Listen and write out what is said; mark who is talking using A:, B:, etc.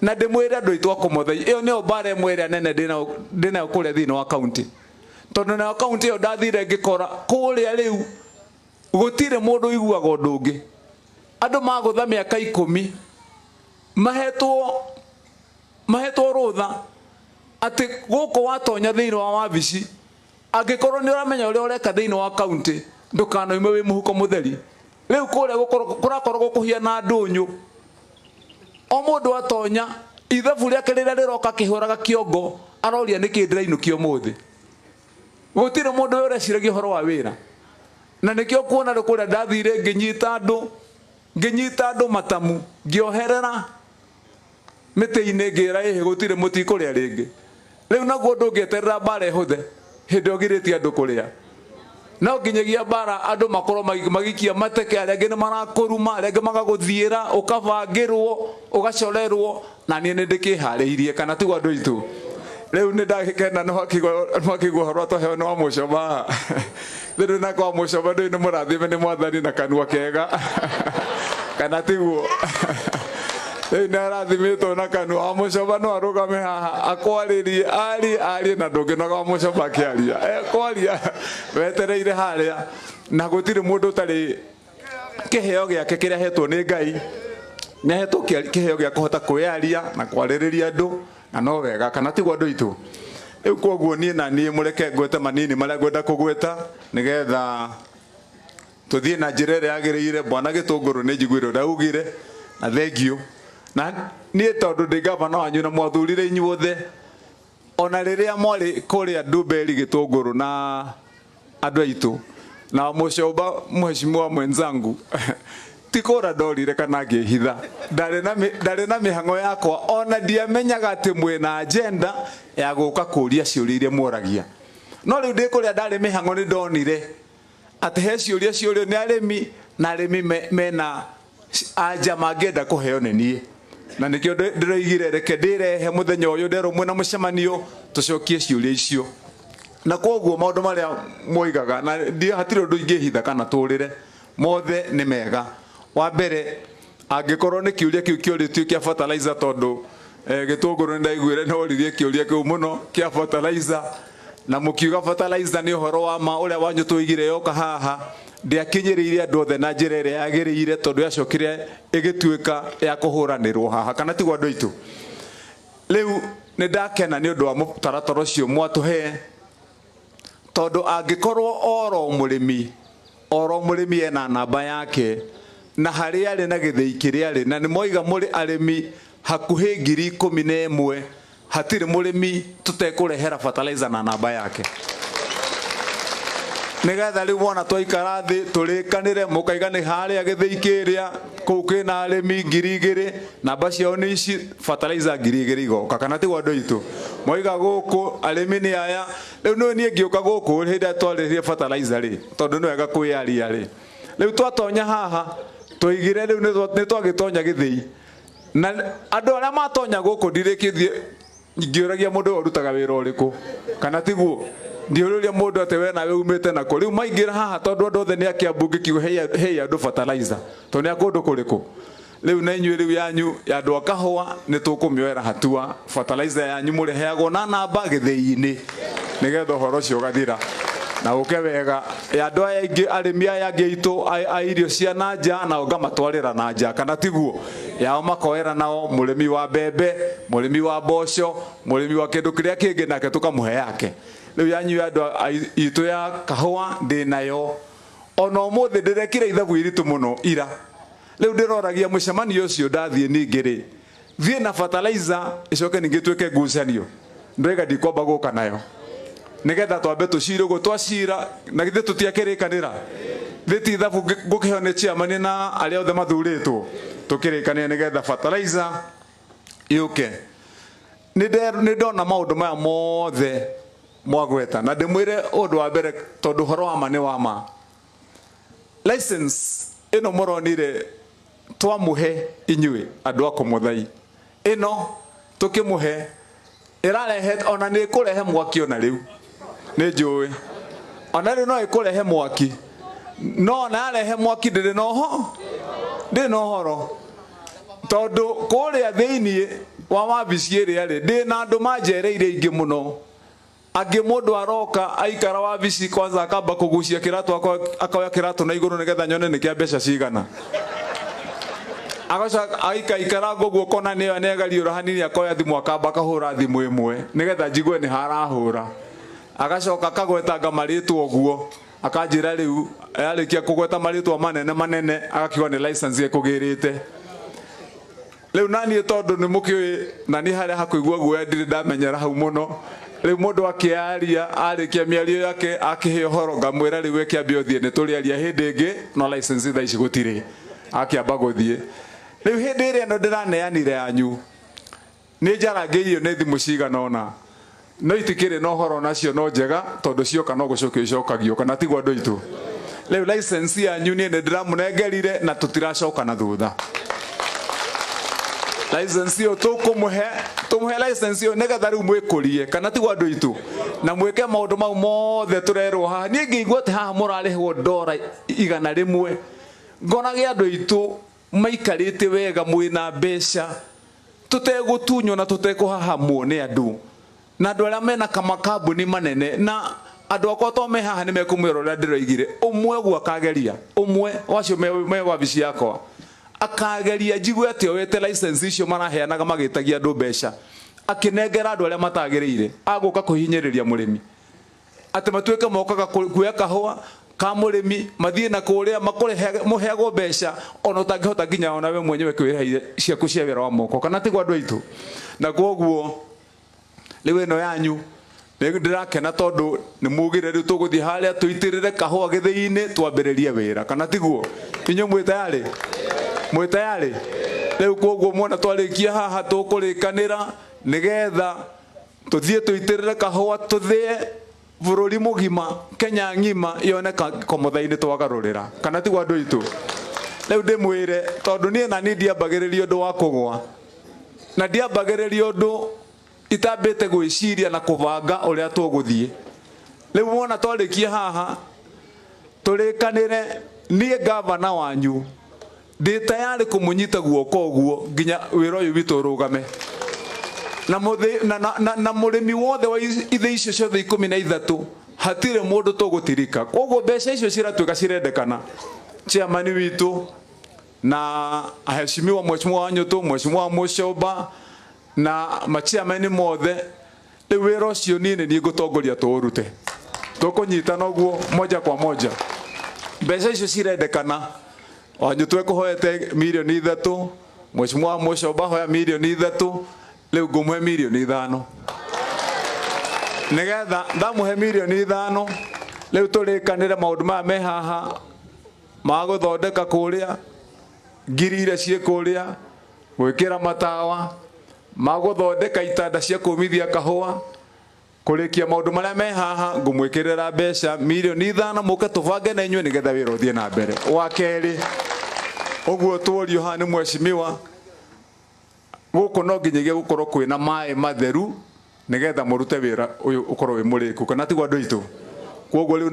A: Na ndĩmwĩre andũ aitũ a Kũmothai, ĩyo nĩyo mbara ĩmwe ĩrĩa nene ndĩnayo kũrĩa thĩinĩ wa kaunti, tondũ nayo kaunti ĩyo ndathire ngĩkora kũrĩa rĩu gũtirĩ mũndũ ũiguaga ũndũ ũngĩ. Andũ magũtha mĩaka 10 mahetwo rũtha atĩ gũkũ watonya thĩinĩ wa wabici, angĩkorwo nĩ ũramenya ũrĩa ũreka thĩinĩ wa kaunti, ndũkanoime wĩ mũhuko mũtheri. Rĩu kũrĩa kũrakoragwo kũhiana ndũnyũ, o mũndũ atonya ithabu rĩake rĩrĩa rĩroka akĩhũraga kĩongo aroria nĩkĩ ndĩrainũkia ũmũthĩ. Gũtirĩ mũndũ ũreciragia ũhoro wa wĩra, na nĩkĩo kuona rĩu kũrĩa ndathire ngĩnyita andũ matamu, ngĩoherera mĩtĩ-inĩ, ngĩra ĩhĩ gũtirĩ mũtikũrĩa rĩngĩ. Rĩu naguo ndũngĩeterera mbara ĩhũthe hĩndĩ ĩyo ũgirĩtie andũ kũrĩa. No nginyagia mbara andũ makorwo magikia mateke, arĩa angĩ nĩ marakũruma, arĩa angĩ magagũthiĩra, ũkabangĩrwo, ũgacorerwo, na niĩ nĩ ndĩkĩharĩirie, kana tiguo andũ aitũ? Rĩu nĩ ndagĩkena nĩ wakĩigua ũhoro twaheo nĩ wa mũcoba haha. Rĩu na kwa mũcoba ndũĩ nĩ mũrathime nĩ mwathani na kanua kega, kana tiguo? Rĩu nĩ arathimĩtwo na kanua. Wa mũcoba no arũgame haha akwarĩrie, arie arie, na ndũngĩnoga wa mũcoba akĩaria, ekwaria wetereire harĩa. Na gũtirĩ mũndũ ũtarĩ kĩheo gĩake kĩrĩa ahetwo nĩ Ngai. Nĩ ahetwo kĩheo gĩa kũhota kwĩyaria na kwarĩrĩria andũ, na no wega, kana tiguo andũ aitũ? Rĩu koguo niĩ na niĩ mũreke ngwete manini marĩa ngwenda kũgweta nĩgetha tũthiĩ na njĩra ĩrĩa yagĩrĩire. Bwana Gĩtũngũrũ, nĩ njiguire ũrĩa ugire, na thengiũ. Na niĩ tondũ ndĩ gavana wanyu na mwathurire inyuothe, ona rĩrĩa mwarĩ kũrĩa Ndumberi, Gĩtũngũrũ na andũ aitũ na mũcomba, mheshimiwa mwenzangu, ti kũra ndorire kana ngĩhitha. Ndarĩ na mĩhang'o yakwa, ona ndiamenyaga atĩ mwĩna agenda ya gũka kũria ciũria iria mworagia. No rĩu ndĩ kũrĩa ndarĩ mĩhang'o, nĩ ndonire atĩ he ciũria ciũrio nĩ arĩmi, na arĩmi mena anja mangĩenda kũheo nĩ niĩ, na nĩkĩo ndĩroigire reke ndĩrehe mũthenya ũyũ nderwo mwĩna mũcemanio tũcokie ciũria icio. Na koguo maũndũ marĩa moigaga na hatirĩ ũndũ ingĩhitha kana tũrĩre, mothe nĩ mega. Wa mbere, angĩkorwo nĩ kĩũria kĩu kĩũrĩtio kĩa fertilizer, tondũ Gĩtũngũrũ nĩ ndaiguire nĩ oririe kĩũria kĩu mũno kĩa fertilizer, na mũkiuga fertilizer nĩ ũhoro wa ma ũrĩa wanyu tũigire yoka haha ndĩakinyĩrĩire andũ othe na njĩra ĩrĩa yagĩrĩire, tondũ yacokire ĩgĩtuĩka ya kũhũranĩrwo haha, kana tiguo andũ aitũ? Rĩu nĩ ndakena nĩ ũndũ wa mũtaratara ũcio mwatũhe, tondũ angĩkorwo oro mũrĩmi ena namba yake na harĩa arĩ na gĩthĩi kĩrĩa arĩ, na nĩ moiga mũrĩ arĩmi hakuhĩ 11,000, hatirĩ mũrĩmi tũtekũrehera fertilizer na namba yake, nigetha rĩu wona twaikara thĩ tũrĩkanĩre, mũkaiga nĩ harĩa gĩthĩi kĩrĩa kũu kĩna arĩmi 2000, namba ciao nĩ ici, fertilizer 2000 igoka, kana tiguo andũ aitũ? Moiga gũkũ arĩmi nĩ aya. Rĩu nĩ niĩ ngĩũka gũkũ hĩndĩ ĩrĩa twarĩrĩrie fertilizer rĩ, tondũ nĩ wega kwĩyaria rĩ, rĩu twatonya haha twaigire rĩu nĩ twagĩtonya gĩthĩi, na andũ arĩa matonya gũkũ ndirĩkĩthiĩ ngĩũragia mũndũ ũyũ ũrutaga wĩra ũrĩkũ, kana tiguo? Ndiũrĩria mũndũ atĩ we nawe umĩte nako. Rĩu maingĩra haha, tondũ andũ othe nĩ a Kĩambu, ngĩkiuga hei andũ fertilizer, tondũ nĩ a kũndũ kũrĩkũ. Rĩu na inyuĩ rĩu yanyu ya andũ a kahũa nĩ tũkũmĩoera hatua, fertilizer yanyu mũrĩheagwo na namba gĩthĩi-inĩ, nĩgetha ũhoro ũcio ũgathira na ũke wega. Ya andũ aya aingĩ, arĩmi aya angĩ aitũ a irio cia na nja, nao ngamatwarĩra na nja, kana tiguo? Yao makoera nao, mũrĩmi wa mbembe, mũrĩmi wa mboco, mũrĩmi wa kĩndũ kĩrĩa kĩngĩ, nake tũkamũhe yake. Rĩu yanyu ya andũ itũ ya kahũa ndĩnayo ona ũmũthĩ, ndĩrekire ithabu iritũ mũno ira. Rĩu ndĩroragia mũcemanio ũcio ndathiĩ ningĩ rĩ, thiĩ na fertilizer ĩcoke ningĩ ĩtuĩke ngucanio? Ndĩraiga ndikwamba gũka nayo, nĩgetha twambe tũcire ũguo twacira. Na githĩ tũtiakĩrĩkanĩra thĩ ti ithabu ngũkĩheo nĩ chairman na arĩa othe mathurĩtwo, tũkĩrĩkanĩra nĩgetha fertilizer yũke. Nĩ ndona maũndũ maya mothe mwagweta, na ndĩmwĩre ũndũ wa mbere, tondũ ũhoro wa ma nĩ wa ma. License ĩno mũronire twamũhe inyuĩ andũ a Kũmũthai, ĩno tũkĩmũhe ĩrarehe, ona nĩ ĩkũrehe mwaki. Ona rĩu nĩ njũĩ ona rĩu no ĩkũrehe mwaki, no ona yarehe mwaki ndĩrĩ na ũho ndĩrĩ na ũhoro, tondũ kũrĩa thĩiniĩ Wa wabici ĩrĩa rĩ, ndĩ na andũ manjereire ingĩ mũno. Angĩ mũndũ aroka aikara wabici kwanza akamba kũgucia kĩratũ, akoya kĩratũ na igũrũ nĩgetha nyone nĩ kĩa mbeca cigana. Agacoka agaikaikara ũguo kona nĩyo nĩagariũra hanini, akoya thimũ akamba akahũra thimũ ĩmwe nĩgetha njigue nĩ harahũra. Agacoka akagwetanga marĩtwa ũguo, akanjĩra rĩu yarĩkia kũgweta marĩtwa manene manene, agakiuga nĩ license ĩkũgĩrĩte. Rĩu naniĩ tondũ nĩ mũkĩũĩ na niĩ harĩa hakũigua guoya ndirĩ ndamenyera hau mũno. Rĩu mũndũ akĩaria arĩkia mĩario yake akĩhe ũhoro, ngamwĩra rĩu ĩkĩambia ũthiĩ, nĩ tũrĩaria hĩndĩ ĩngĩ, no license thaa ici gũtirĩ. Akĩamba gũthiĩ. Rĩu hĩndĩ ĩrĩa ĩno ndĩraneanire yanyu nĩ njarangĩirio nĩ thimũ cigana ũna, no itikĩrĩ na ũhoro nacio, no njega tondũ cioka no gũcokio icokagio, kana tiguo andũ aitũ? Rĩu license yanyu niĩ nĩ ndĩramũnengerire na tũtiracoka na thutha. License ĩyo tũkũmũhe, tũmũhe license ĩyo nĩgetha rĩu mwĩkũrie, kana tiguo andũ aitũ? Na mwĩke maũndũ mau mothe tũrerwo haha. Niĩ ngĩigua atĩ haha mũrarĩhwo $100, ngonage andũ aitũ maikarĩte wega mwĩna mbeca, tũtegũtunywo na tũtekũhahamwo nĩ andũ, na andũ arĩa mena kamakambuni manene. Na andũ akwa to me haha nĩ mekũmwĩra ũrĩa ndĩroigire. Ũmwe ũguo akageria, ũmwe wacio me wabici yakwa akageria njigue atĩ oete license icio maraheanaga magĩtagia andũ mbeca, akĩnengera andũ arĩa matagĩrĩire, agũka kũhinyĩrĩria mũrĩmi, atĩ matuĩke mokaga kuoya kahũa ka mũrĩmi mathiĩ na kũrĩa makũrehe mũheagwo mbeca ona ũtangĩhota nginya ona we mwenyewe kwĩrĩha ciaku cia wĩra wa moko, kana tiguo andũ aitũ? Na kwoguo rĩu ĩno yanyu nĩ ndĩrakena tondũ nĩ mugire rĩu tũgũthiĩ harĩa tũitĩrĩre kahũa gĩthĩi-inĩ twambĩrĩrie wĩra, kana tiguo? Inyuĩ mwĩ tayarĩ? Mwĩ tayarĩ? Rĩu kwoguo mwona twarĩkia haha tũkũrĩkanĩra nĩgetha tũthiĩ tũitĩrĩre kahũa tũthĩe bũrũri mũgima, Kenya ng'ima yone komotha-inĩ twagarũrĩra, kana tiguo andũ aitũ? Rĩu ndĩmwĩre tondũ niĩ na niĩ ndiambagĩrĩria ũndũ wa kũgwa, na ndiambagĩrĩria ũndũ itambĩte gwĩciria na kũbanga ũrĩa tũgũthiĩ. Rĩu wona twarĩkia haha tũrĩkanĩre, niĩ gavana wanyu ndĩ tayarĩ kũmũnyita guoko ũguo nginya wĩra ũyũ witũ ũrũgame, na na mũrĩmi wothe wa ithĩ icio ciothe 13 hatirĩ mũndũ tũgũtirika. Koguo mbeca icio ciratuĩka cirendekana, chairman witũ na aheshimiwa mheshimiwa wa Nyũtũ, mheshimiwa wa Mũcomba na machairman mothe, rĩu wĩra ũcio niĩ nĩ niĩ ngũtongoria tũũrute, tũkũnyitana ũguo moja kwa moja. Mbeca icio cirendekana, Wanyũtũ ekũhoete 3 mirioni, mheshimiwa wa Mũcomba hoya 3 mirioni, rĩu ngũmũhe 5 mirioni, nĩgetha ndamũhe 5 mirioni rĩu tũrĩkanĩre maũndũ maya me haha ma gũthondeka kũrĩa ngiri iria ciĩ kũrĩa, gwĩkĩra matawa, ma gũthondeka itanda cia kũmithia kahũa, kũrĩkia maũndũ marĩa me haha. Ngũmwĩkĩrĩra mbeca 5 mirioni mũke tũbange na inyuĩ nĩgetha wĩra ũthiĩ na mbere. Wa kerĩ, ũguo tuorio haha nĩ mheshimiwa, gũkũ no nginyagia gũkorwo kwĩna maĩ matheru nĩgetha mũrute wĩra ũyũ ũkorwo wĩ mũrĩku, kana tiguo andũ aitũ? Koguo rĩu